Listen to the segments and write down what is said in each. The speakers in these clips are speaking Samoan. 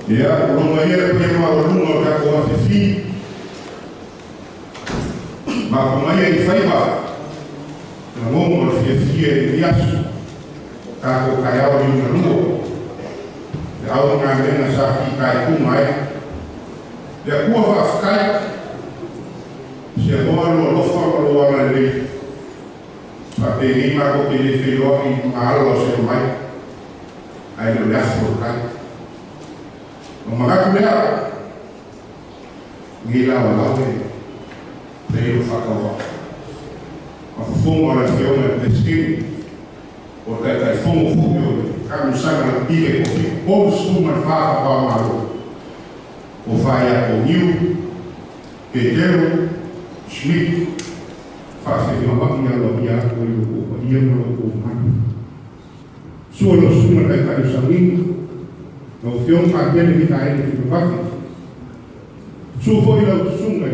Ia, o loma ia le paia maualuga o le tatou afiafi, mapo mai i faiva, lagona o le fiafia i lenei aso, tatou taeao liugalua, le au galuega sa fitaituga ai. Le Atua faafetai, se moa lou alofa ma lou agalelei, faapenei matou te le feiloai i luga ala o se mai, ae le o le afu o le tai. O manatu lea, nei laolao e fai o faatauvaa. Ma fofoga o le Afioga i le Peresetene, o Taitaifono foi o le Taamilosaga Lakapi e 34 faava-o-Malo, o Faiatoniu Petero Schmidt, faafeiloai aloaia atu i lo outou paia ma lo outou mamalu. Sua lau susuga taitai o Sauniga, lau Afioga Patele Mikaele Tuimavave, susu foi lau susuga i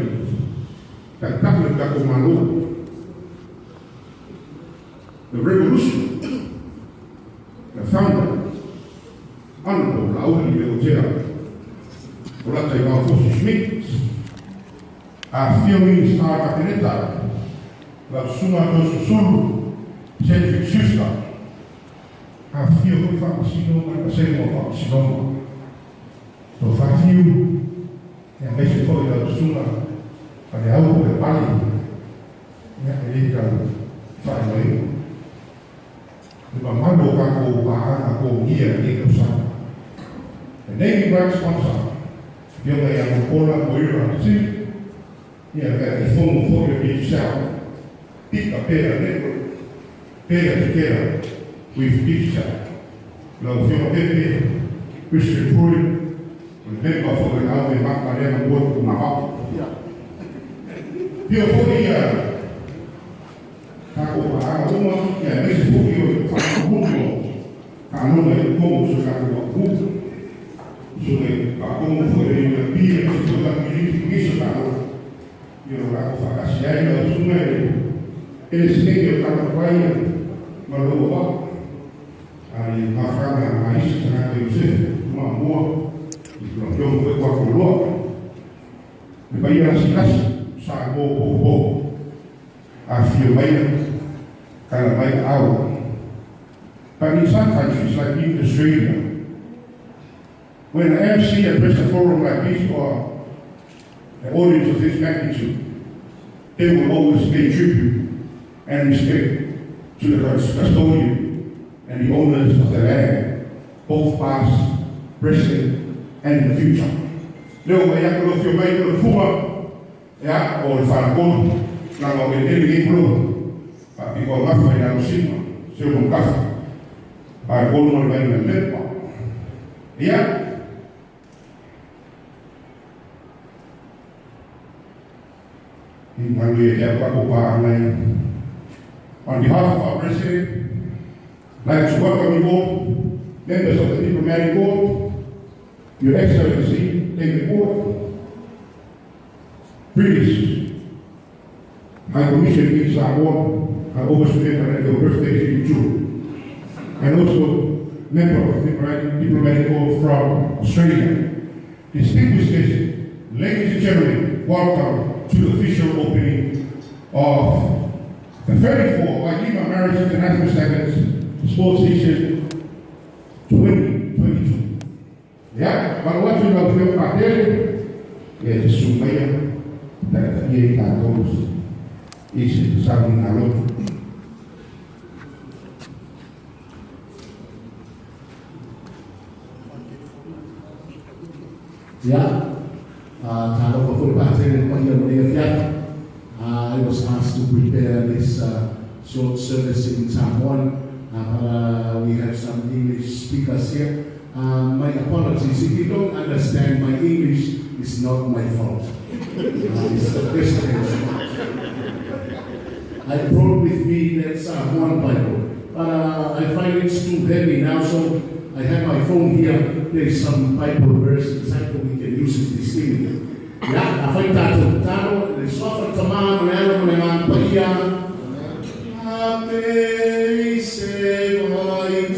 taitai o le tatou Malo, the revolution, the founder, Honorable Laauli Leuatea Polataivao Fosi Schmidt, afifio Minisita o Kapeneta, lau susuga Toeolesulusulu Cedric Schuster, afifio foi Faamasino ma le Vasega o Faamasinoga, Tofa Fiu, aemaise foi lau susuga Faleau po o Lepale, ia e le tau faailoaina le mamalu o tatou paaga togia i lenei tausaga. The naming rights sponsor, Afioga ia Mukola Moira Sili, ia Taitaifono foi o Digicel, Pika Pera Network, Pera Together with Digicel. Lau Afioga Pepe Christian Freud, o le member foi o le au e maka lea na mua tuugavao. Pia foi ia tatou paaga uma, ia aemaise foi o le faamaunu o taaloga i totonu o si o tatou atunuu. Susuga i Faatomu foi o le ULB, aemaise foi o tatou nisi o taaloga. Ia o tatou faatasi ai lau susuga i le Peresetene o Tapatuai ma lou auvaa. Ari mafana ma isi tagata Iosefe Tumamua i lau afioga foi Tuatoloa. Le paia lasilasi Samoa popopo, afifio maia, tala mai aao. But in some countries like in Australia, when an MC address a forum like this or an audience of this magnitude, they will always pay tribute and respect to the custodian and the owners of the land, both past, present, and in the future. Leo mai aku lo fio mai lo fuga, ia o le faletolu, laga o eleele nei pulo, faapito o gafa i lalo sima, se o kafa, faletolu ma le vaina lepa. Ia, i malu ia te au tatou paaga ia. On behalf of our President, I'd like to welcome you all, members of the Diplomatic Corps, Your Excellency David Ward, British High Commission in Samoa. I always remember that your birthday is in June, and also member of the Diplomatic Corps from Australia. Distinguished guests, ladies and gentlemen, welcome to the official opening of the 34 Vailima Marriage International Sevens Sports Season 2022. Ia, malu atu i lau Afioga Patele, ia te susu maia, taitaia i tatou i se sauniga lotu. Ia, talofa foi Patele le paia o lenei afiafi. I was asked to prepare this short service in Samoan, but we have some English speakers here. My apologies if you don't understand my English. It's not my fault. It's the president's fault. I brought with me that Samoan Bible, but I find it's too heavy now, so I have my phone here. There is some Bible verse inside that we can use it this evening. Ia, afai tatou tatalo, le suafa le Tama ma le Alo ma le Agaga Paia. Ape se vai.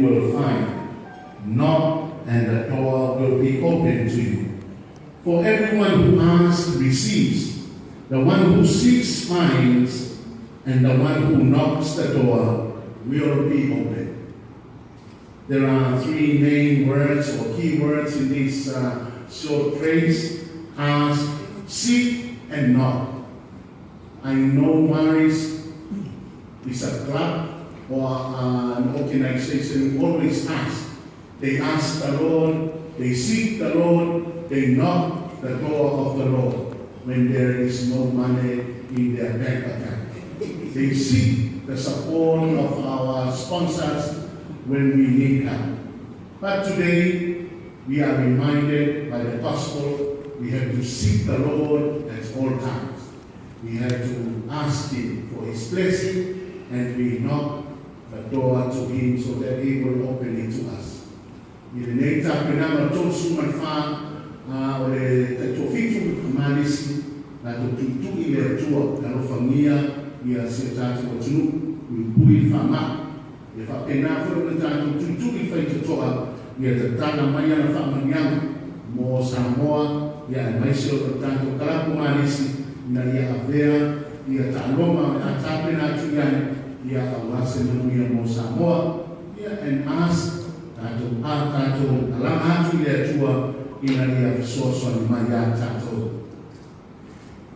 you will find. Knock, and the door will be opened to you. For everyone who asks receives, the one who seeks finds, and the one who knocks the door will be opened. There are three main words or key words in this short phrase: ask, seek, and knock. I know Marist is a club or an organization who always ask. They ask the Lord, they seek the Lord, they knock the door of the Lord when there is no money in their bank account. They seek the support of our sponsors when we need help. But today, we are reminded by the gospel we have to seek the Lord at all times. We have to ask Him for His blessing, and we knock the door to Him so that He will open it to us. I lenei tapenaga 34 o le taitoafitu a Malisi, tatou tuitui i le Atua e alofagia ia si o tatou atunuu, puipui i le faamai. Ia faapena foi ona tatou tuitui i le faitotoa ia tatala mai ana faamanuiaga mo Samoa, ia aemaise o le tatou kalapu Malisi ina ia avea ia taaloga o le a tapena atu i ai ia aua se manuia mo Samoa. Ia, and ask, tatou a tatou alaga atu i le Atua ina ia fesoasoani mai ia tatou.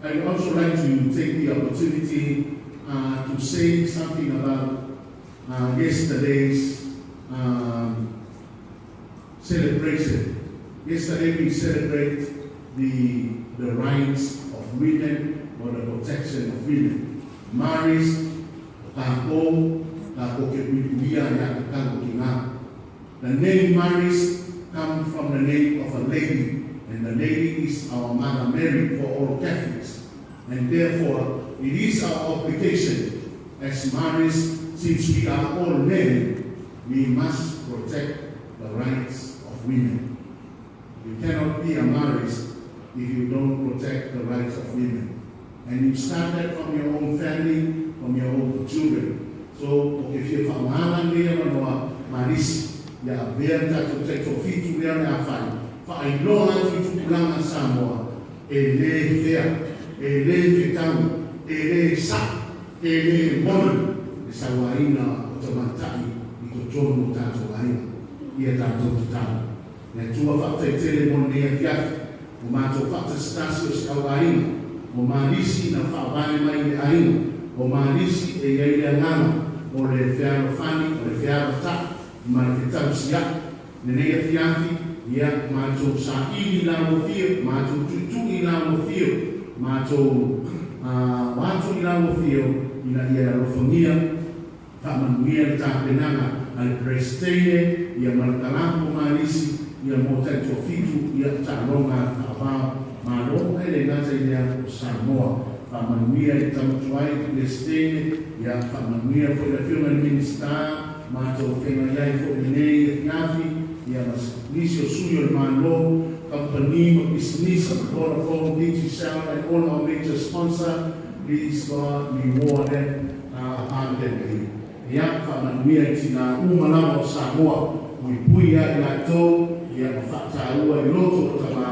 I would also like to take the opportunity to say something about yesterday's celebration. Yesterday we celebrate the rights of women or the protection of women. Marist, tatou, tatou te puipuia aiā tatau a tinā. The name Marist come from the name of a lady, and the lady is our Mother Mary for all Catholics. And therefore, it is our obligation as Marist, since we are all men, we must protect the rights of women. You cannot be a Marist if you don't protect the rights of women. And you start that from your own family, from your own children. So, o ke fia faaaogaina lenei avanoa Malisi, ia avea le tatou taitoafitu lea o le a fai, faailoa atu i tupulaga Samoa, e lē fea, e lē fetau, e lē saʻo, e lē moni le sauaina o tamaitai i totonu o tatou aiga. Ia tatou tatalo. Le Atua faafetai tele mo lenei afiafi, ua matou faatasitasi o se au aiga, o Malisi na faavae mai i le aiga, o Malisi e i ai le agaga o le fealofani, o le feavataʻi ma le fetausiaʻi. Lenei afiafi, ia matou saili i lau afio, matou tuitui i lau afio, matou o atu i lau afio ina ia alofagia, faamanuia le tapenaga a le Peresetene, ia ma le kalapu o Malisi, ia mo taitoafitu, ia taaloga faava Malo, ae le gata i lea o Samoa. Faamanuia i le tama tuai le Peresetene, ia faamanuia foi le afioga i le Minisita, matou feagai ai foi lenei afiafi, ia ma nisi o sui o le Malo, kamupani ma pisinisi, Vodafone, Digicel, and all our major sponsor. Please God reward them abundantly. Ia faamanuia i tinā uma lava o Samoa, puipui ia i latou, ia ma faataua i loto o tamā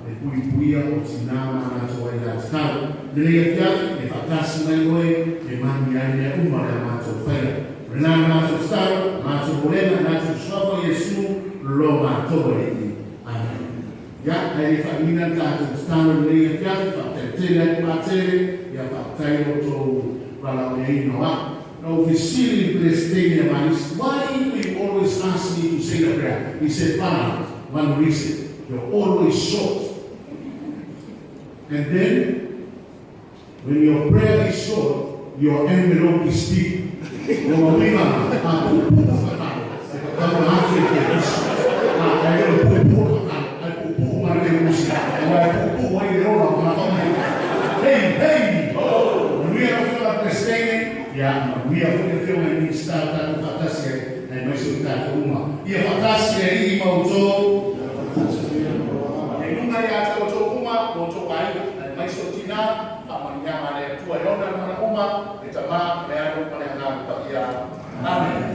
le puipuia o tinā ma latou aiā tatau. Lenei afiafi, e faatasi mai oe e manuia ai mea uma le a matou faia. O lena le matou tatalo, matou molega i la tou suafa Iesu lo matou Alii. Amene. Ia, ae le faaluina le tatou tatalo i lenei afiafi, faafetai tele atu Patele, ia faafetai lo outou valaauliaina o au. Na ou fesili i le Peresetene a Malisi, "Why do you always ask me to say the prayer?" He said, "Father, one reason, you're always short. And then, when your prayer is short, your envelope is big." O lona uiga, a puupuu le tatalo, e tatau ona afe i le usi. Ae le o le puupuu le tatalo, ae puupuu ma le usi. Aua e puupuu ai le ola o tagata uma. Hey, hey! Manuia lau afioga i le Peresetene, ia manuia foi le afioga i le Minisita o tatou faatasi ai, aemaise o tatou uma. Ia faatasi le Alii ma outou. Ia i luga ia te outou uma, ma outou aiga, aemaise o tinā, faamanuiaga a le Atua e ona le manaoga, le Tama, le Alo ma le Agaga Paia. Amene.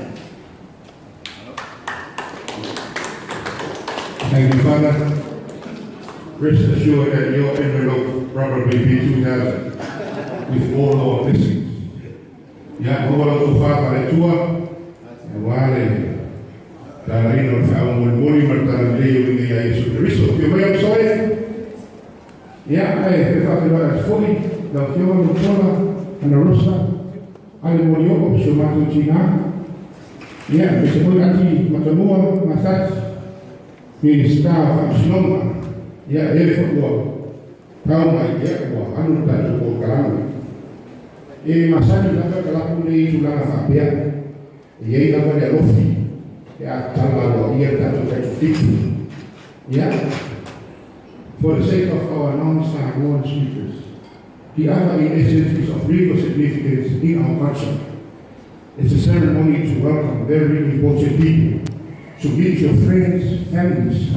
Thank you, Father. Rest assured that your envelope probably be 2,000 with all our blessings. Ia, maua lau tofa faale-Atua, aua le talaiina o le faamolimoli ma le talalelei e uiga ia Iesu Keriso. Afio mai Amosoe. Ia, ae fia faafeiloai atu foi lau Afioga Mulipola Anarosa Ale Molioo, si o matou tina. Ia, aemaise foi Ati Matamua Masati, Minisita o Faamasinoga. Ia, e foi ua tau mai, ia, ua alu le tatou polokalame. E masani lava kalapu nei i tulaga faapea. E i ai lava le alofi pe a tatala aloaia le tatou taitofitu. Ia, for the sake of our non-Samoan speakers, the ava in essence is of real significance in our culture. It's a ceremony to welcome very important people, to meet your friends, families.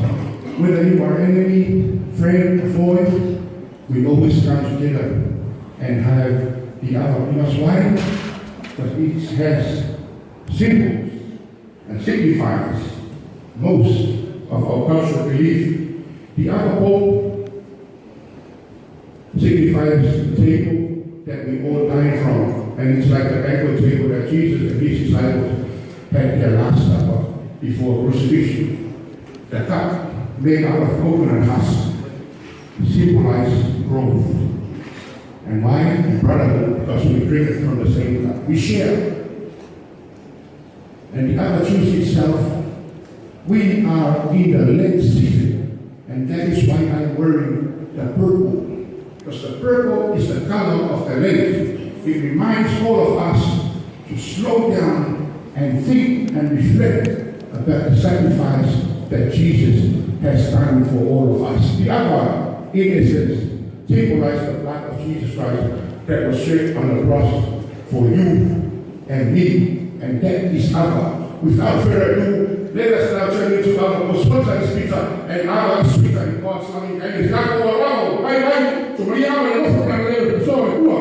Whether you are enemy, friend, or foe, we always come together and have the ava. Because why? Because it has symbols and signifies most of our cultural belief. The ava bowl signifies the table that we all dine from, and it's like the banquet table that Jesus and his disciples had their last supper before crucifixion. The cup made out of coconut husk symbolizes growth. And why? And brotherhood, because we drink it from the same cup. We share. And the ava juice itself, we are in the Lent season, and that is why I'm wearing the purple. Because the purple is the color of the Lent. It reminds all of us to slow down and think and reflect about the sacrifice that Jesus has done for all of us. The ava, in essence, symbolizes the blood of Jesus Christ that was shed on the cross for you and me. And that is ava. Without further ado, let us now turn into our most sponsor is Peter, and ava is sweeter in God's loving kindness. Mai mai, somalia ava le nofo na le so le kua.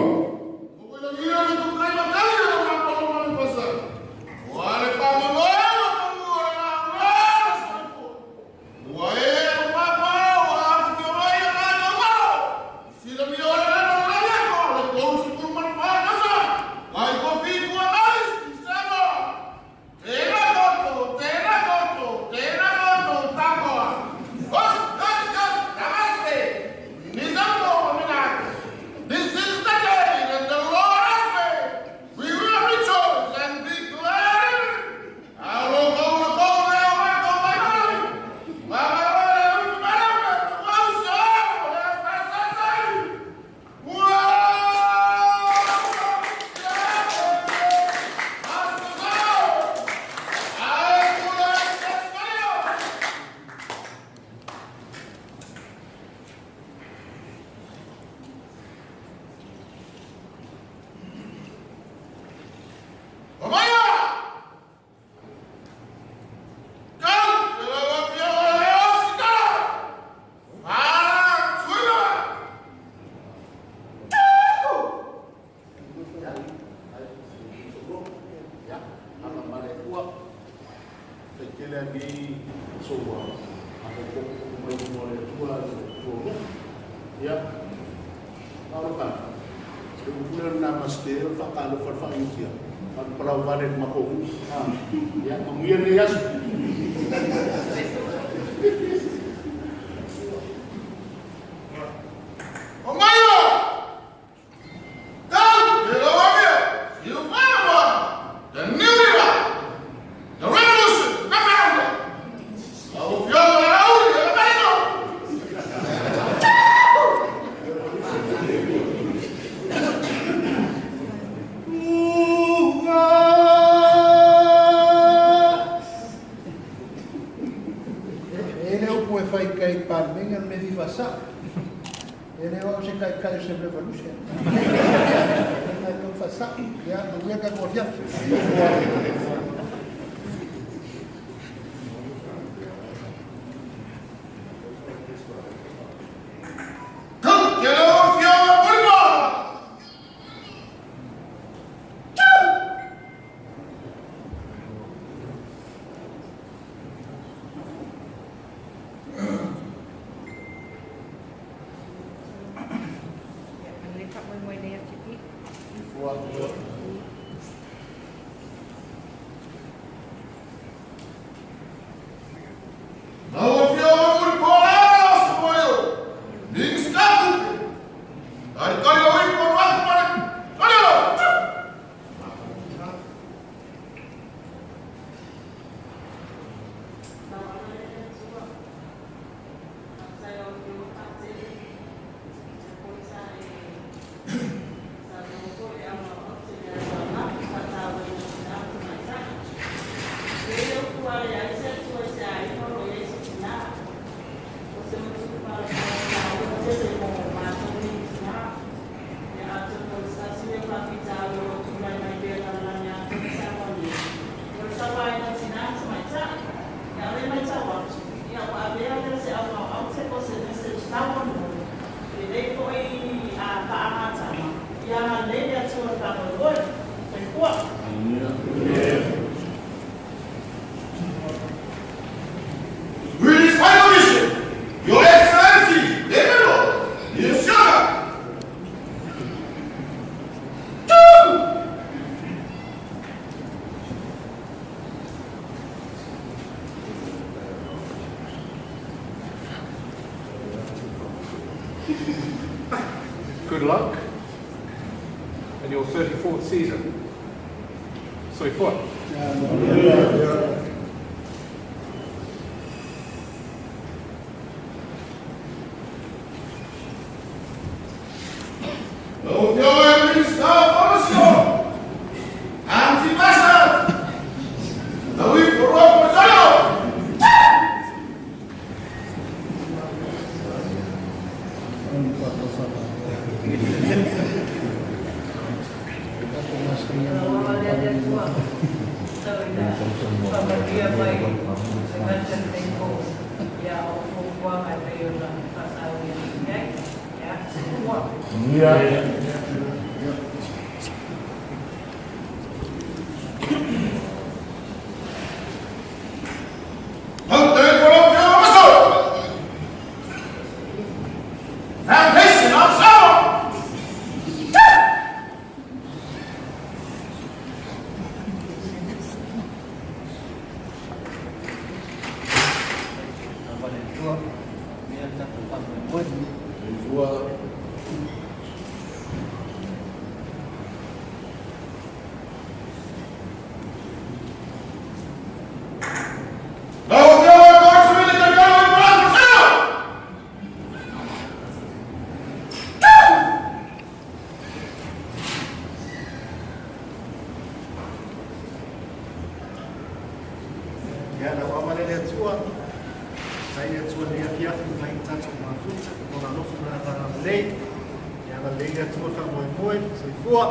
This is the day that the Lord has made. We will rejoice and be glad in it. Good luck in your 34th season. Soifua. Lau Afioga i le Minisita o Faamasinoga, Aunty Vasa, Lauipuloa Pulesono. Lau te kolo ki o maso. Foundation of Samoa. Lau Afioga i le Konesumi le Taitai o le Pulesono. Ia, lau ava le Atua, sai le Atua nei afiafi mai i tatou mafuta, o lona alofa ma lana agalelei. Ia agalelei le Atua faamoemoe, soifua.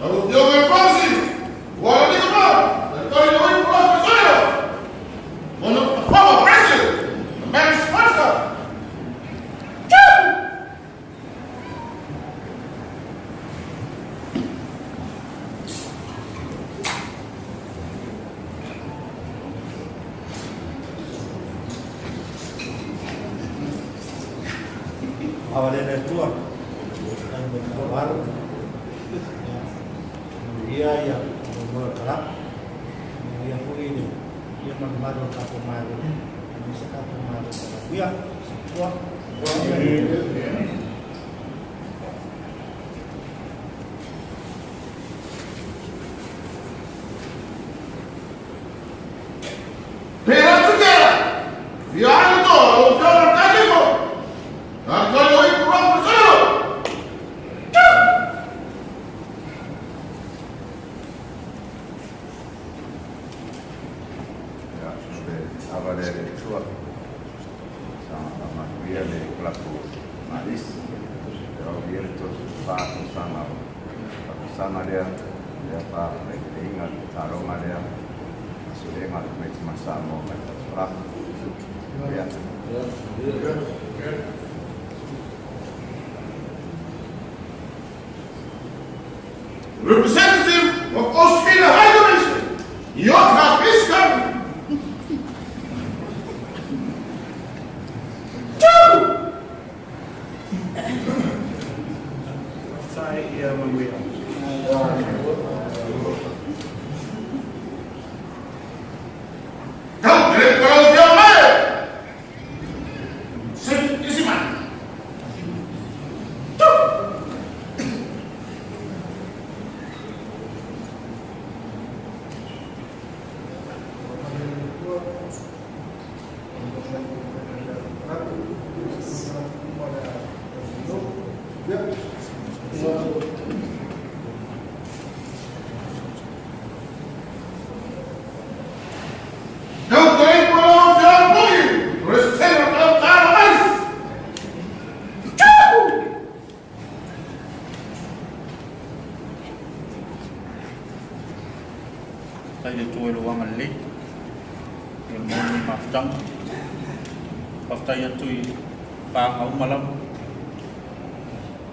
Lau Afioga i le Konesumi, ua alii ma le Taitai o le Pulesono. One of the former president, the man sponsor. Ava le le Atua, ai mai faaaloalo. Ia, manuia ia moemoe o le kalaka. Manuia foi le ia ma le mamalu o le tatou Malo nei, aemaise tatou Malo tapuia. Soifua. Pera together. Fia ano to, lau Afioga i le Taitaifono. Taitai o Ipuloa Pulesono. Ia, o le ava lea i le Atua, saga faamanuia le kalapu Malisi. E aulia le 34 tausaga o faakosaga lea, lea faalauteleina le taaloga lea, faasolega le tamaiti ma Samoa mai fafo. Ia. Representative of Australia High Commission, Yorka Fisker. Sai ia manuia. Tau le kolo ki o mai. Isi man. Tau le kolo ki o mai. President of Tama. Ia mo lenei mafutaga. Faafetai atu i paaga uma lava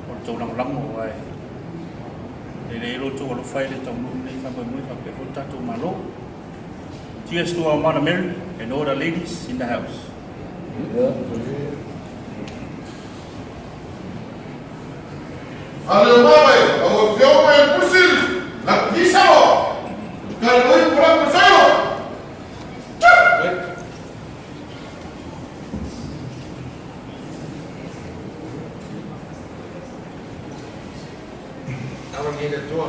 o le tou lagolago aua e lelei ai lo outou alofa e le taunuu lenei faamoemoe faapea foi le tatou Malo. Cheers to our Mother Mary and all the ladies in the house. Ale mawe, au afioga i le Pule Sili, Laki Samoa, Kaloi Pulapu Sailo. Talogia i le Atua,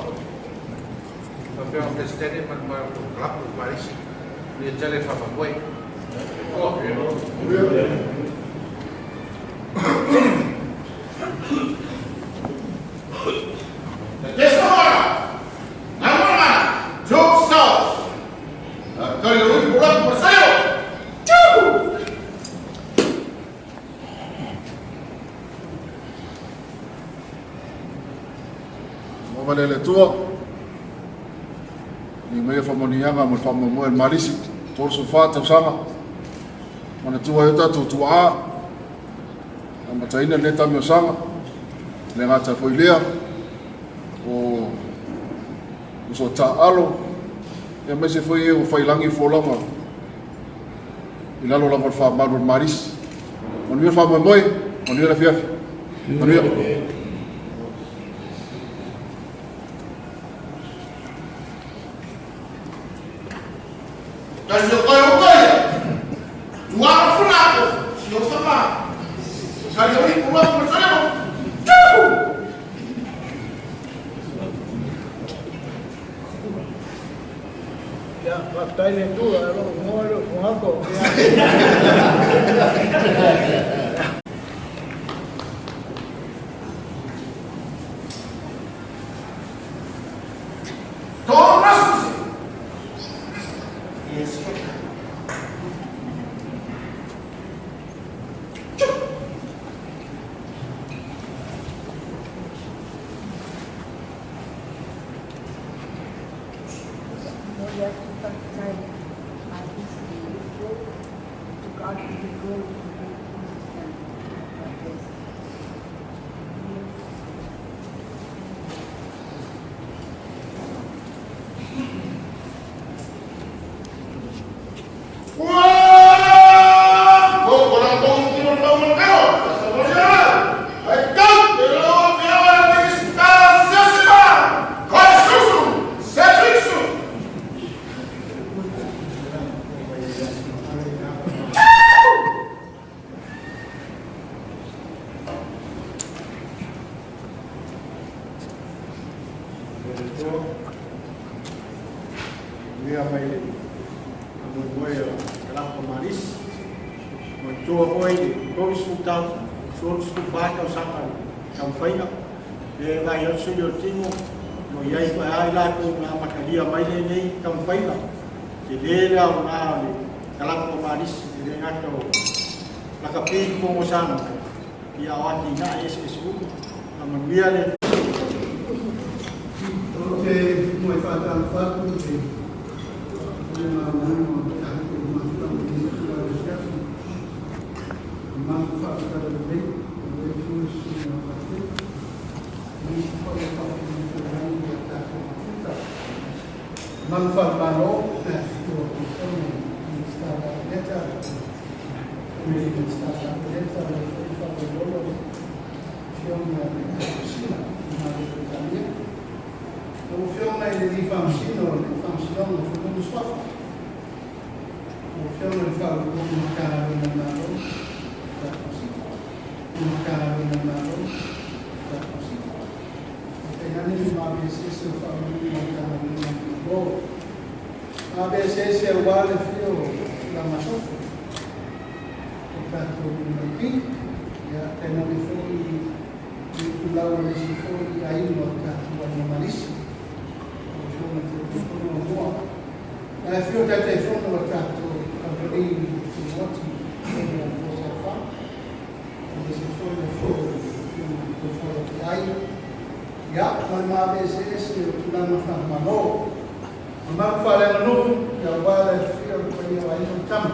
lau Afioga i le Peresetene ma le mamalu o le Kalapu o Marisi, manuia tele le faamoemoe. Soifua. The guest of honor, Namuana, Joe South, Kaloi Pulapu Sailo. Ua le Atua, ni mea whamonianga mo le whaamoemoe le Marisi, 34 tausaga, manatua ai o tatou tuaa, amataina lenei taamilosaga, le gata foi lea, o uso taalo, aemaise foi e ua failangi folauga i lalo lava o le faamalu o le Marisi. Manuia le faamoemoe, manuia le afiafi. Manuia. Tasi o koe o koe, tuaga funako, si o tama, Kaloi Pulapu Sailo. Ia, faafetai le Atua, o lou igoa lea o Fugato. Don Rasmussen. Yes. Momoli atu le faafetai a Alisi i le Atua. To God be the glory for great things he's done. God bless. Ia mai le faamoemoe o Kalapa Marisi. Manatua foi le 30 tau, 34 tausaga le taumafaiga. E vaai atu sui o le tino, o i ai foi lava i latou na amatalia mai lenei taumafaiga. Tele le aoga o le Kalapa Marisi, e le gata o lakapi i totonu o Samoa, ia o atinae eseese uma. Faamanuia le Ou te muai faatalofa atu i le pulega maualuga o le tatou mafutaga i lenei itula afiafi. E matou faamatala lelei o lea itu i susuga o Patrika, i nisi foi o faafitauli o tatou mafuta. Malu faale-Malo, afifio atu Fono Minisita o Kapeneta, Komiti Minisita o Kapeneta, lea foi faamalolo le Afioga i le Faamasino i Malo Peretania. Lau Afioga i le Alii Faamasino o le Faamasinoga o Fanua ma Suafa, lau Afioga i le Faauluuluga o Matagaluega a le Malo, Faamasino, Matagaluega a le Malo, Faamasino, tainane le maveseese o Faauluuluga o Matagaluega a le Malo. Maveseese aua le afio o Tulagasofo, o tatou Lumaiti, ia tainane foi le itulau o le isi foi aiga o tatou aiga Malisi, lau Afioga i le Taitaifono o Mua, ma le afio o Taitaifono o tatou Kamupani Tumaoti i le Fosafa, aemaise foi le afio o le Afioga i le Tofa ia Feai, ia, ma le maveeseese o tulaga faale-Malo. Mamalu faaleaganuu, ia aua le afio o le paia o aiga ma tama.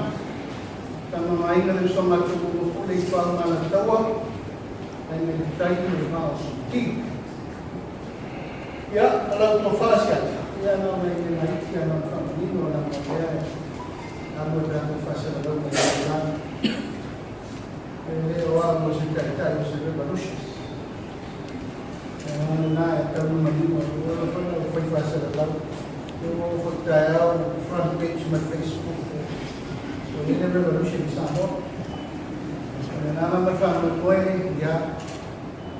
Tama ma aiga le usoga a Tumua foi le Ituau ma Alataua, Aiga i le Tai ma le Vaa o Fonoti. Ia, o lau tofa Asiata, ia na ona i le laiti a na ona faamanino leaga o lea e amo i le tatou faasalalauga i le lalolagi. E le o au o se taitai o se revolution. O lena e tau ona manino atu, ua leva foi ona ou fai faasalalau. Lea ua oo foi taeao front page ma le Facebook ua i ai le revolution i Samoa. O le agaga ma le faamoemoe, ia,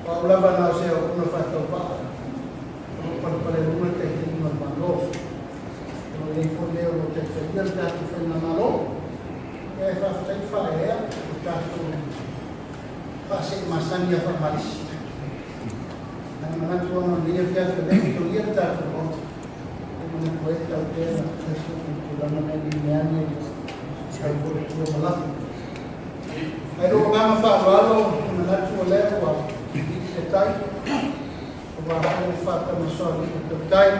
o au lava na o se auauna faatauvaa o lo o palepaleluga le taitaiga o le Malo. O lo o i ai foi le o lo o taitaia le tatou Faigamalo. Ia e faafetai le faaeaea o tatou faasee masani ia faamalisi. Ana manatu ona o lenei afiafi o lea e fitogia le tatou Maota. E manatu ai tau pea na tasi o tulaga nei i mea ane tau foi tua ma lafo. Ai lou agaga faaaloalo, e manatu o lea ua i le tai, ua foi le faatamasoalii o tautai,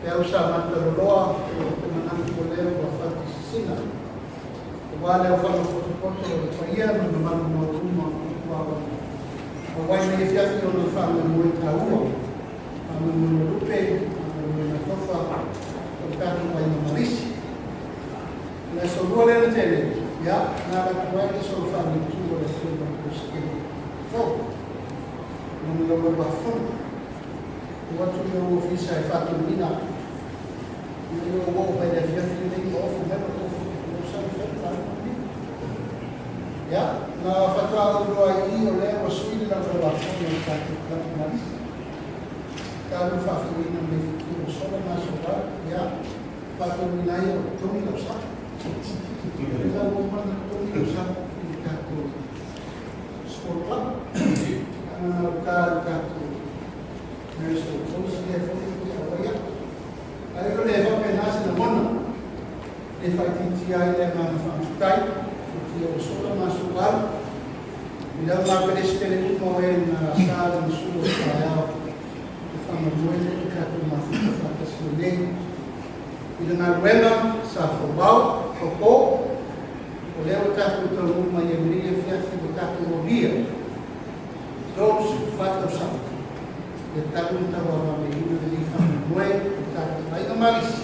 pe au sa mataloloa, o te manatu o lea ua fati sisina. Aua le aofaga potopoto o le paia ma le mamalu maualuma ua auai mai afiafi ona o faamoemoe taua, faamoemoe o lupe, faamoemoe natofa o le tatou aiga malisi. O le aso lua lea na tea nei, ia, na alu atu ai le solo faamaitu o le Afioga i le Peresetene fou, lona laulau-a-fono. Tuu atu i lou ofisa e faatonuina ina ia ou oo mai i le afiafi lenei ma ofu mai ma tofu lou sau fai ma Ia, na faatoa ou iloa ai i i o lea ua sui le laulau-a-fono o le tatou Kalapu Malisi. Talu faafouina mai fitu o sola ma aso valu, ia, faatonuina ai o totogi lau sala. O lea ua uma ona totogi lau sala i le tatou sport club. Ana gauta i le tatou National Police lea foi e auai atu. Ae o le faapena se lagona e faaitiitia ai le agaga faafetai i tia ua sola ma aso valu i lau mapelesetele uma o e na sa le masu o le taeao e faamoemoe le tatou mafuta faatasi nei i le galuega sa fouvao faupo o lea ua tatou taunuu mai ai lenei afiafi ua tatou aulia 34 tausaga e talu ona tauavagameaina lenei faamoemoe o le tatou aiga malisi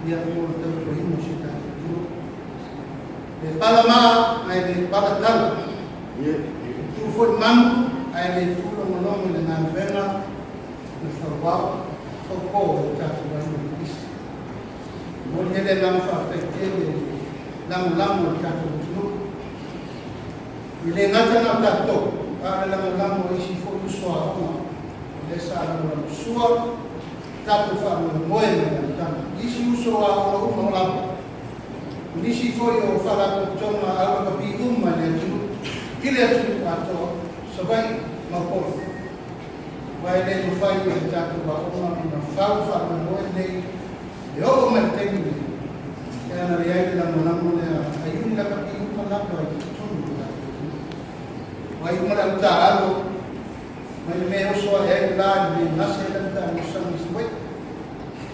ia mo le tautuaina o si o tatou atunuu. E pala maa ae le pala tala. E tu foi manu ae le tu logologo i le galuega na fauao faupo e le tatou aiga malisi. E momoli ai le agaga faafetai tele i le lagolago a le tatou atunuu. E le gata na o tatou, a o le lagolago a isi foi uso aoga o lea sa lagolagosua tatou faamoemoe mai le amataga. Isi uso aoga uma o lava, o nisi foi o faalapotopotoga aulakapi uma i le atunuu, i le atunuu atoa, Savaii ma Upolu. Aua e le mafai e le tatou aoga ona fau faamoemoe nei e oo mai le taimi lenei, pe ana leai le lagolago lea a iuni lakapi uma lava i totonu o le tatou atunuu. Ua iu ma le au taaalo mai le mea e oso ae ai le la i le mea e gase ai lau taamilosaga i Savaii.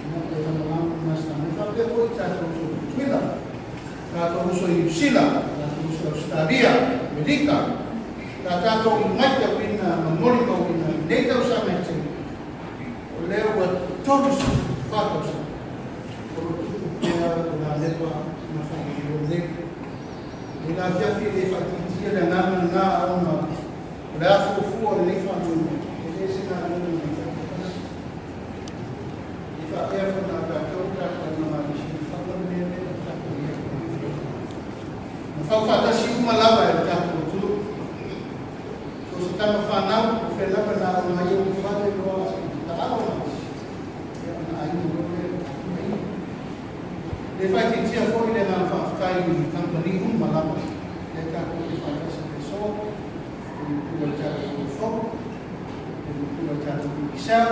Ina pe lagolago le masina mai faapea foi i tatou uso i Tutuila, tatou uso i Niu Sila, tatou uso i Ausetalia, Amerika, sa tatou matauina ma molimauina i nei tausaga e tele, o lea ua 34 tausaga o lo o tupu pea le lalepa ma faamoemoe nei. I le afiafi e le faaitiitia le agaga lena ona o le afuafua o lenei faamoemoe, e le se galuega na faitasi. E faapea foi na tatou tatou aiga malisi na fau le mea lea o tatou i ai. Na fau faatasi uma lava e le tatou atunuu. So o se tama fanau, o fea lava na ona ai o fale loa i taalo malisi. Ia ona aiga loa lea o tatou aiga. Le faaitiitia foi le agaga faafetai i kamupani uma lava lea tatou te faatasi i le aso, le pule o le tatou Vodafone, le pule o le tatou Digicel,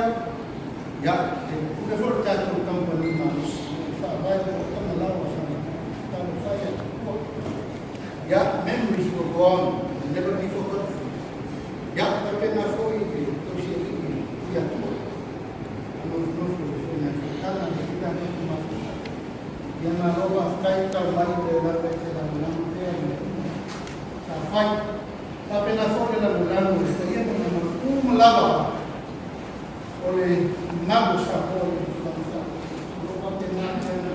ia, le pule foi o le tatou kamupani malosi, le faavae o Tamalaoa Talofa e Atua. Ia, memories will go on and never be forgotten. Ia, faapena foi le tausialii i Atua. Nofonofo i le fofoga fetalai le tatou mafuta. Ia Malo faafetai tau mai le lava e te lagolago pea i sa fai. Faapena foi le lagolago i le paia ma mamalu uma lava o le malu o Samoa i le tulaga faalupe. O lo o faapena pea ona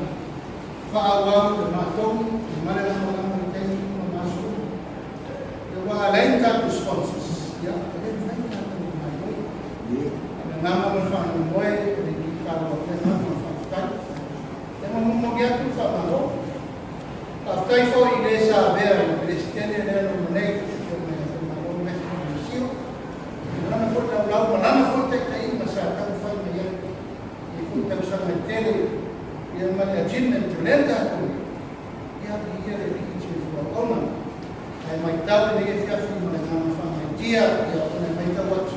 faaauau le matou ma le lagolago i taimi uma ma aso uma. Ua alai ni tatou sponsors, ia, e le mafai ona tatou gaoioi. A o le agaga ma le faamoemoe, o le itutalo faapena ma le faafetai. Ia ma momoli atu le faamalo. Faafetai foi i le sa avea i le Peresetene lea na uma nei, le Afioga ia Faimalo Matthew Masio, ma lana foi laulau ma lana foi taitaiga sa taumafai mai ai i foi tausaga e tele, ia ma le achievement o lea tatou ia, viia le Alii i soifua auauna. Ae matau i lenei afiafi ma le agaga faagaeetia, ia, ona e matau atu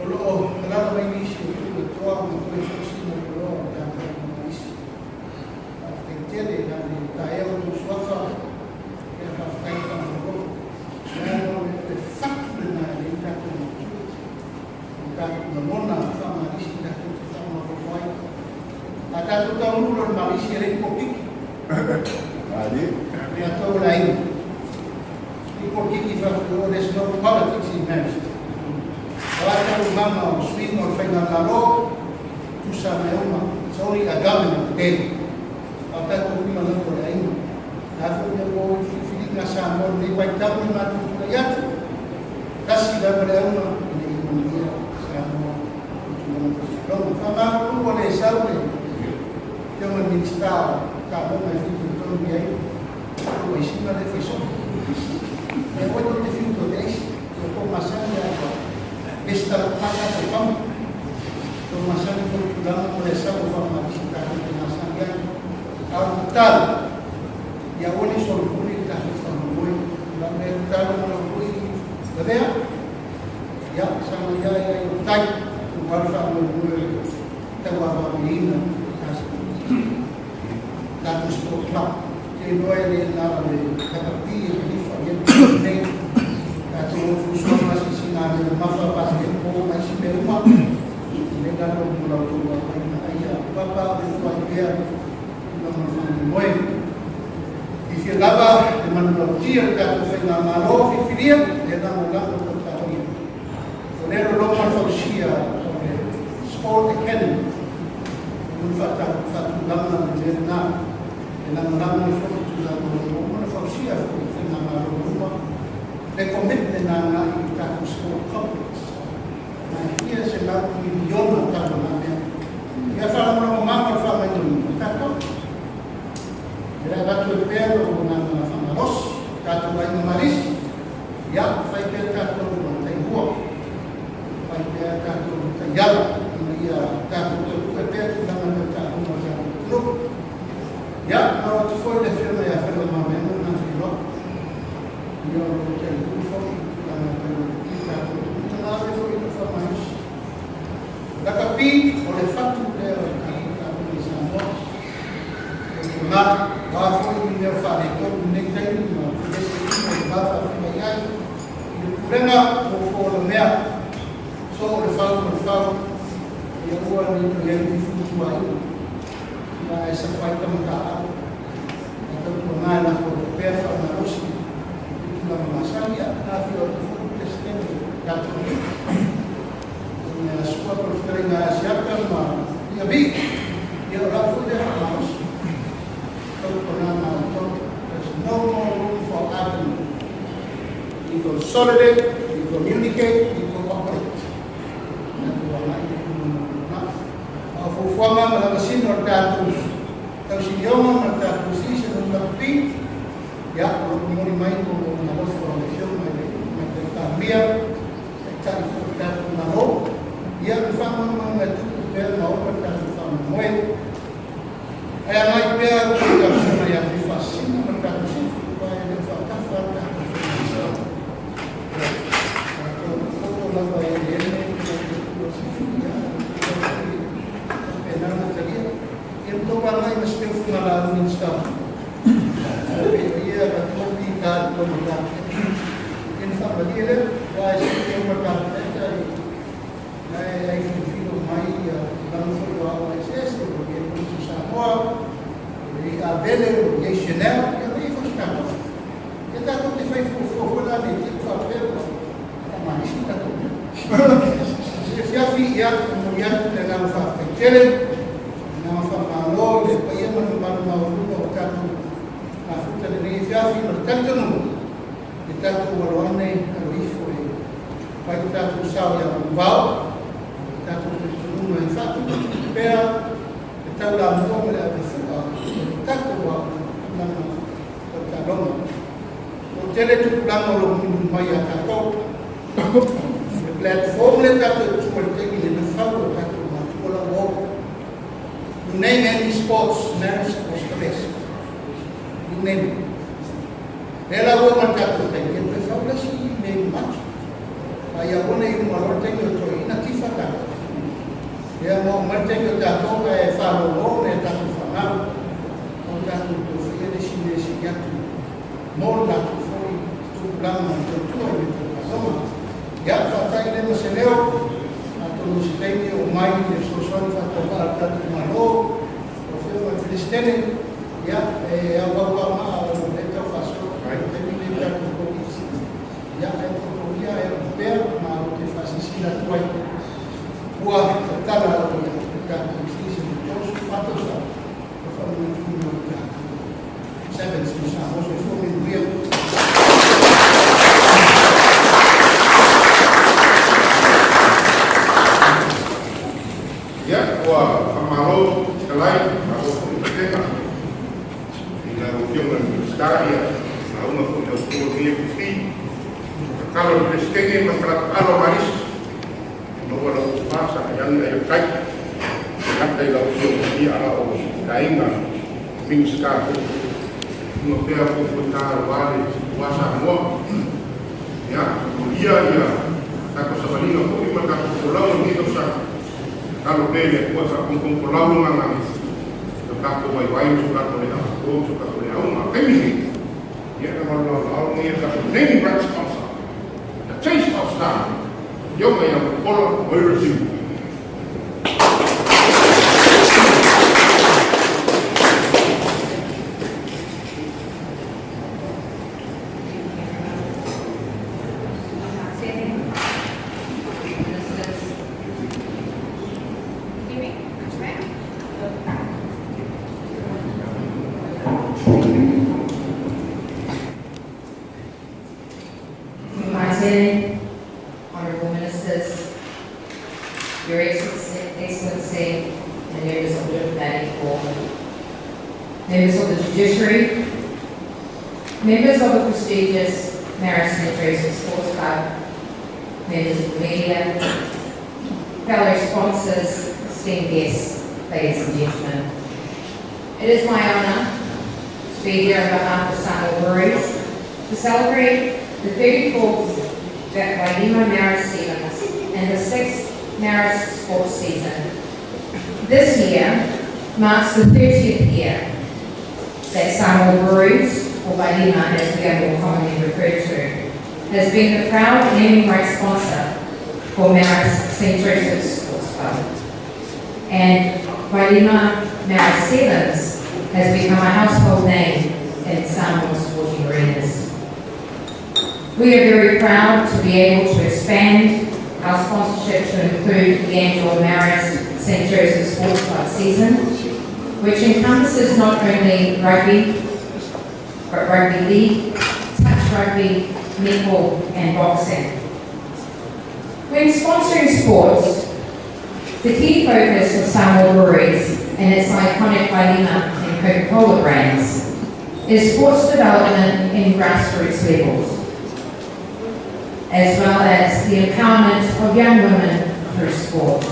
o lo o alaala mai nisi o tulatoa ma toe faasino loa o tatou ma isi. Faafetai tele na le taea o tou suafa, ia faafetai faamalo. Leaga o le fatu lena e leai tatou matua. O tatou lagona faamalisi tatou te faamagolo ai. A tatou taunuu loa i le malisi e leai ni polokiki. Mea tou o le aiga. I polokiki fafo, there's no politics in marriage. O a taualumaga o suiga o le faigamalo, tusa mea uma, it's only a government day. A o tatou uma lava o le aiga. Le a foi mea ua o i filifiliga a Samoa i lenei vaitau i le matou tulai atu, tasi lava le auga ina ia manuia Samoa i tulaga tau tulaga. Faamalo ua le sau le Afioga i le Minisita o Taaloga e fitoitonu i ai lou aisiga lea e fai soo. Ia aua tou te fiu tou te aisi. Ia tou masani a ua resitala pasa tou fama. Tou masani foi i tulaga mo le sau o faamalisi tatou te masani ai. A o le tatalo, ia aua ne i solomuli le tatou faamoemoe. O lau mea tatalo ma lau lui lavea, ia saga ia ia i o tai, aua le faamoemoe o le tauavagameaina o tatou sport club. Ou te iloa e le na o le lakapi e kalifa i ai le nei. Tatou o fusuaga asiasiga a le mamafa basketball ma isi mea uma. E le lalo mo la outou aoaina ai ia papa o le ua ai pea tulaga o le faamoemoe. Fiafia lava le manulautia o le tatou faigamalo filifilia le lagolago tautāia. O lea loloma le fausia o le Sport Academy o le faatulaga le mea lena e lagolago ai foi le tulaga o lo o uma ona fausia foi i faigamalo uma le commitment agai i le tatou sport complex. Ma e fia $100 miliona tau o na mea. Ia faalagolagomama le faamainoina o tatou. E le avatu e pea lo agaga faamalosi, tatou aiga malisi, ia fai pea tatou taihua, fai pea tatou taiala, ina ia tatou tautue pea tulaga tau taaloga o tatou atunuu. Ia, malo atu foi le Afioga ia Faleomavaega na feiloai. Ia o lo o taihu foi tulaga tau i tatou atunuu tagave foi i le faamalosi. Lakapi o le fatu lea o le tatou taaloga i Samoa. Tautuana, o a foi ni mea o faaletonu i lenei taimi ma feveseina i le va faafeagai ai i le pulega mo foolamea, soo le fau ma le fau, ia ua ne i toe ai ni futuaiga, ia ae safai tamataaau. Ae tautuana e lafo atu pea faamalosi i tulaga masani, ia na afio atu foi le Peresetene o le tatou nuu, o le Sua po o le fetalaiga a Asiata ma Ia Vi, ia o lau foi lea faamalosi. Tautuana ma outou. There's no more room for argument. We consolidate, we communicate, we cooperate. Tatou agai i luma ma lumanai. A o fuafuaga ma lamasino o le tatou tausilioga ma le tatou season o le rugby, ia, o lo o momoli mai mo alofa o le Afioga i le Tamaitai Palemia, taitai foi o le tatou Malo, ia le faanoanoaga e tupu pea ma ola le tatou faamoemoe. Ae agai pea le talosaga ia Tuifaasisina ma le tatou sifu, aua e le o faatafa le tatou faigamalo. Tatou poto lava i eleele i le tua sifu, ia, faapena ona talia. Ia ma tou agai ma se teufuga la Minista. O ia ka topi ka tonu ka. Ia na faamalie lea, aua e sili uma le Kapeneta i ai filifilo mai ia tulaga foi o aoga eseese o le Kolisi o Samoa. vaalele, o lo o i ai Chanel, ia o i ai foi si tatou. Ia tatou te fai fuafua foi la ne i te i ua faapea ua faamalisi le tatou mea. I se afiafi, ia, e momoli atu le agaga faafetai tele, le agaga faamalo i le paia ma le mamalu maualuga ua tatou mafuta i lenei afiafi ma le talitonuga ia tatou alo ane alo ifo e fai lo tatou sao ia Manuvao, le tatou talitonuga e faatupatupu pea le taulamua ma le avefua o le tatou aoga i tulaga tau taaloga. O lo o tele tupulaga o lo o mulimuli mai ia tatou. Le platform lea tatou te tu ai i le taimi lenei na fau e o tatou matua la ua oo. You name any sports, Marist was the best. You name it. Lea la ua oo mai i le tatou taimi, ia toe fau le isi mea i luma atu. A ia aua ne i uma loa le taimi o toeaiina tifa tatou. Lea ua oo mai le taimi o tatou ae faalolo nai a tatou fanau o tatou toe faia le isi mea e sili atu mo le latou foi tupulaga ma le tautua i mea tau taaloga. Ia, faafetai lea ma se leo, atonu o se taimi e oo mai le fesoasoani faatauvaa a le tatou Malo, lau Afioga i le Peresetene, ia, e auau lava maa o lea e tau faasoa i le taimi lenei i le tatou Komiti. Ia, ae taotogia e au pea ma ou te faasilasila atu ai ua tatala aloaia le tatou season i le 34 tausaga o faamanatuina o le tatou Sevens mo Samoa. Soifua ma ia manuia. Ia, ua faamalo fetalai, malo foi tapena i lau Afioga i le Minisita, ia, lauga foi lau Afioga i lenei afiafi. Tatalo i le Peresetene ma le Kalapapalo a Marisi, maua lau tofa sagai ane ai o le tai. E gata i lau Afioga ia a o le aiga Minisita foi. Tuga pea fuafuata aua le aua Samoa. Ia, molia ia tatou savaliga foi ma le tatou folauga i lenei tausaga. Tatalo pea i le Atua e faafogafoga folau lona agaga i lo tatou vaivai ma so tatou le atoatoa ma so tatou le auga. A o le taimi lenei, ia e malolaolao lenei a tatou naming rights sponsor, The Taste of Samoa, Afioga ia Mulipola Moerasiu. Martin, Honourable Ministers, Your Excellency, and members of the Diplomatic Corps, members of the Judiciary, members of the prestigious Marist St. Joseph Sports Club, members of the media, fellow sponsors, esteemed guests, ladies and gentlemen. It is my honour to be here on behalf of Samoa Breweries to celebrate the 34th Vailima Marist Sevens and the 6th Marist Sports Season. This year marks the 30th year that Samoa Breweries, or Vailima as we are more commonly referred to, has been the proud naming rights sponsor for Marist St. Joseph's Sports Club. And Vailima Marist Sevens has become a household name in Samoan sporting arenas. We are very proud to be able to expand our sponsorship to include the annual Marist St. Joseph's Sports Club season, which encompasses not only rugby, but rugby league, touch rugby, netball and boxing. When sponsoring sports, the key focus of Samoa Breweries and its iconic Vailima and Coca-Cola brands is sports development in grassroots levels, as well as the empowerment of young women through sport.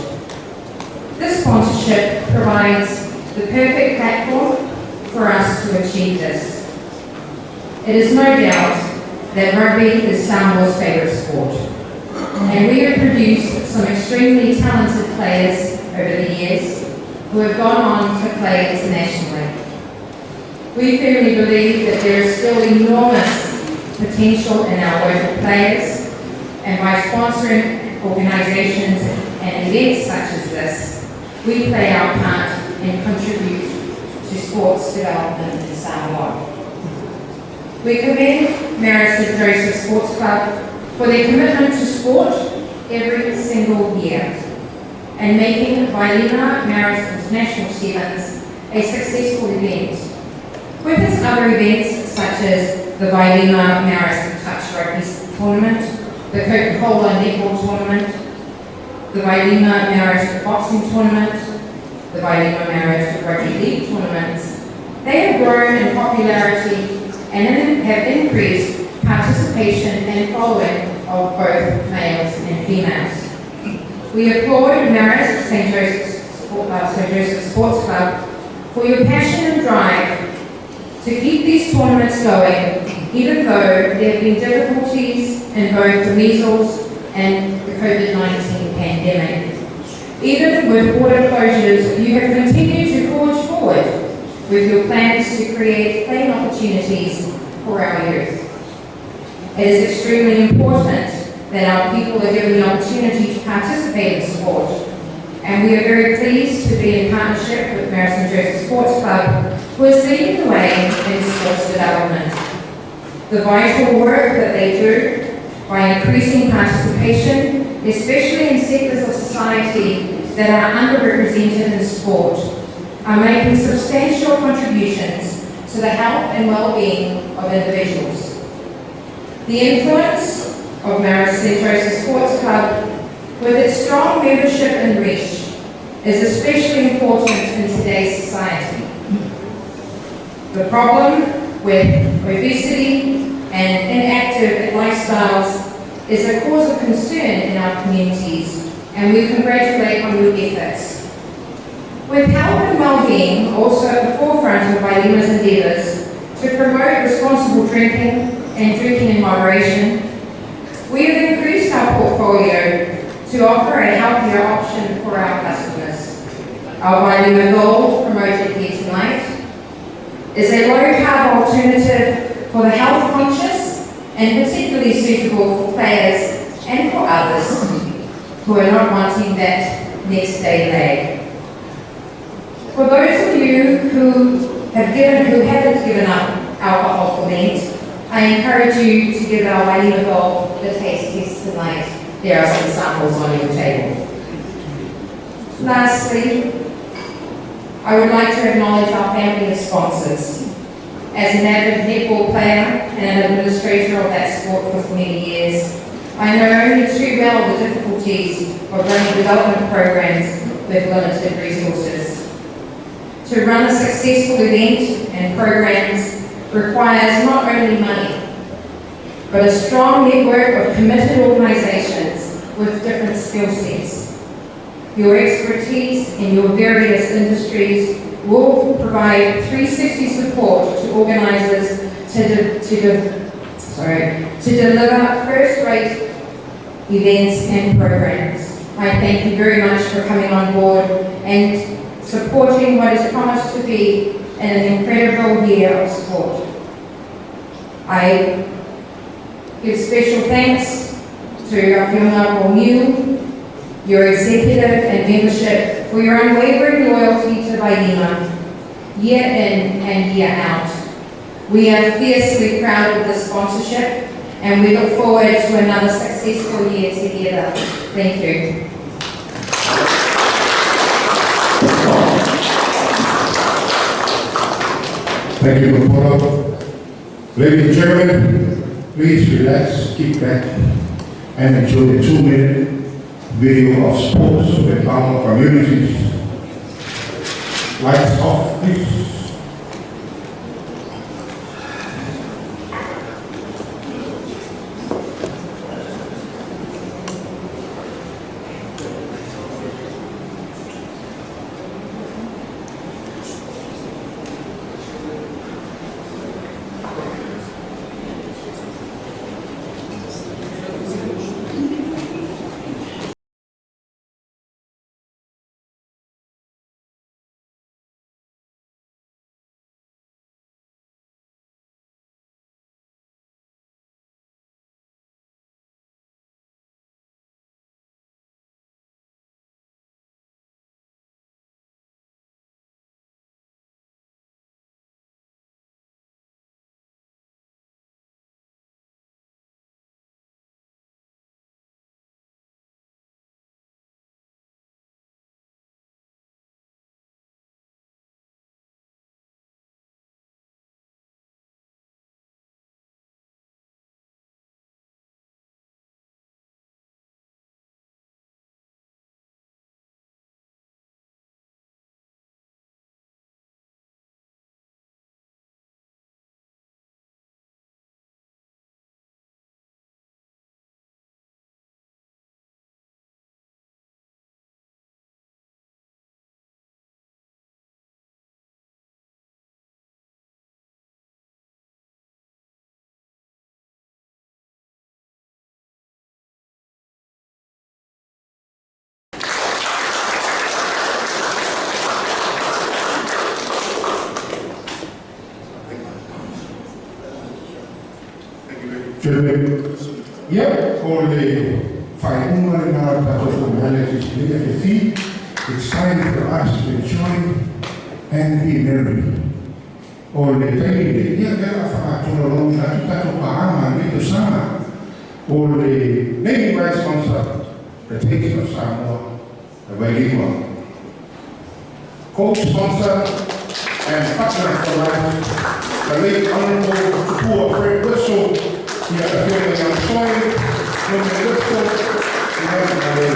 This sponsorship provides the perfect platform for us to achieve this. It is no doubt that rugby is Samoa's favourite sport, and we have produced some extremely talented players over the years who have gone on to play internationally. We firmly believe that there is still enormous potential in our local players, and by sponsoring organisations and events such as this, we play our part and contribute to sports development in Samoa. We commend Marist St. Joseph Sports Club for their commitment to sport every single year and making Vailima Marist International Sevens a successful event. With its other events such as the Vailima Marist Touch Rugby Tournament, the Coca-Cola Netball Tournament, the Vailima Marist Boxing Tournament, the Vailima Marist Rugby League Tournaments, they have grown in popularity and have increased participation and following of both males and females. We applaud Marist St. Joseph Sports Club for your passion and drive to keep these tournaments going, even though there have been difficulties in both the measles and the COVID-19 pandemic. Even with border closures, you have continued to forge forward with your plans to create playing opportunities for our youth. It is extremely important that our people are given the opportunity to participate in sport, and we are very pleased to be in partnership with Marist St. Joseph Sports Club, who is leading the way in sports development. The vital work that they do by increasing participation, especially in sectors of society that are underrepresented in sport, are making substantial contributions to the health and well-being of individuals. The influence of Marist St. Joseph Sports Club, with its strong membership and reach, is especially important in today's society. The problem with obesity and inactive lifestyles is a cause of concern in our communities, and we congratulate on your efforts. With health and well-being also at the forefront of Vailima's endeavours to promote responsible drinking and drinking in moderation, we have increased our portfolio to offer a healthier option for our customers. Our Vailima Gold, promoted here tonight, is a low-carb alternative for the health conscious and particularly suitable for players and for others who are not wanting that next day lag. For those of you who haven't given up alcohol for Lent, I encourage you to give our Vailima Gold the taste test tonight. There are some samples on your table. Lastly, I would like to acknowledge our family of sponsors. As an avid netball player and an administrator of that sport for many years, I know only too well the difficulties of running development programs with limited resources. To run a successful event and programs requires not only money, but a strong network of committed organisations with different skill sets. Your expertise in your various industries will provide 360 support to organisers to deliver first-rate events and programs. I thank you very much for coming on board and supporting what is promised to be an incredible year of sport. I give special thanks to Afioga Pomiu, your executive and membership, for your unwavering loyalty to Vailima, year in and year out. We are fiercely proud of this sponsorship, and we look forward to another successful year together. Thank you. Thank you, Popola. Ladies and gentlemen, please relax, kick back, and enjoy the 2-minute video of sports to empower communities. Lights off, please. Gentlemen, ia, o le faaiuga lena o le tatou fonoale i lenei afiafi. It's time for us to enjoy and be merry. O le taimi lenei, ia, lea o le a faagatololoina atu tatou paaga i lenei tausaga. O le naming rights sponsor, the Taste of Samoa, the Vailima. Co-sponsor and partner for life, the late Honorable Tupua Fred Wetzel, ia afioga ia Masoe, Norman Wetzel, ia ma le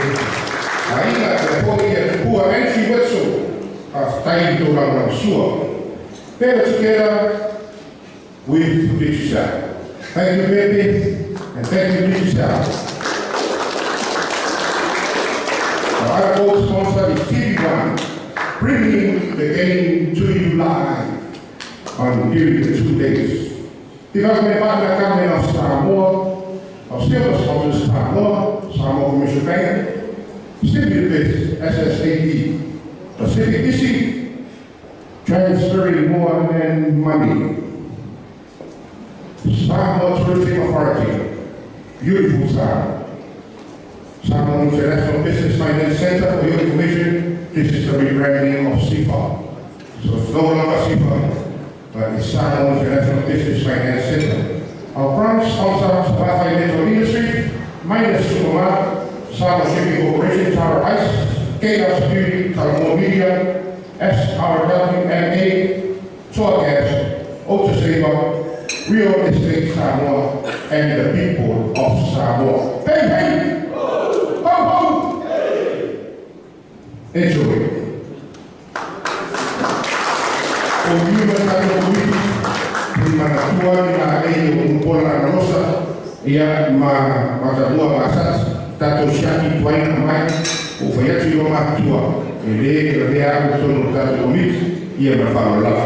aiga le foi ia Tupua Angie Wetzel, faafetai i tou lagolagosua. Better together with Digicel. Thank you, Pepe, and thank you, Digicel. Our other co-sponsor is TV1, bringing the game to you live on during the 2 days. Development Partner Government of Samoa, of silver sponsors Samoa, Samoa Commercial Bank, Stimulus SSAD, Pacific DC, transferring more than money. Samoa Tourism Authority, beautiful Samoa. Samoa International Business Finance Center, for your information, this is the rebranding of SIFA. So it's no longer SIFA, but it's Samoa International Business Finance Center. Our branch sponsor, Sabah Financial Industry, Minus Supermart, Samoa Shipping Corporation, Tower Ice, KR Security, Samoa Media, SRWMA, Tour Gas, Otaseba, Real Estate Samoa, and the people of Samoa. Hey, hey! Ho, ho! Enjoy. O niu ma tatou komiti, i manatua ni maʻalei o Mulipola Anarosa, ia ma Matamua Masati, tatou siaki tuaina mai, ua fai atu i loma atua, e lē lavea au totonu o le tatou komiti, ia ma le faaaloalo lava.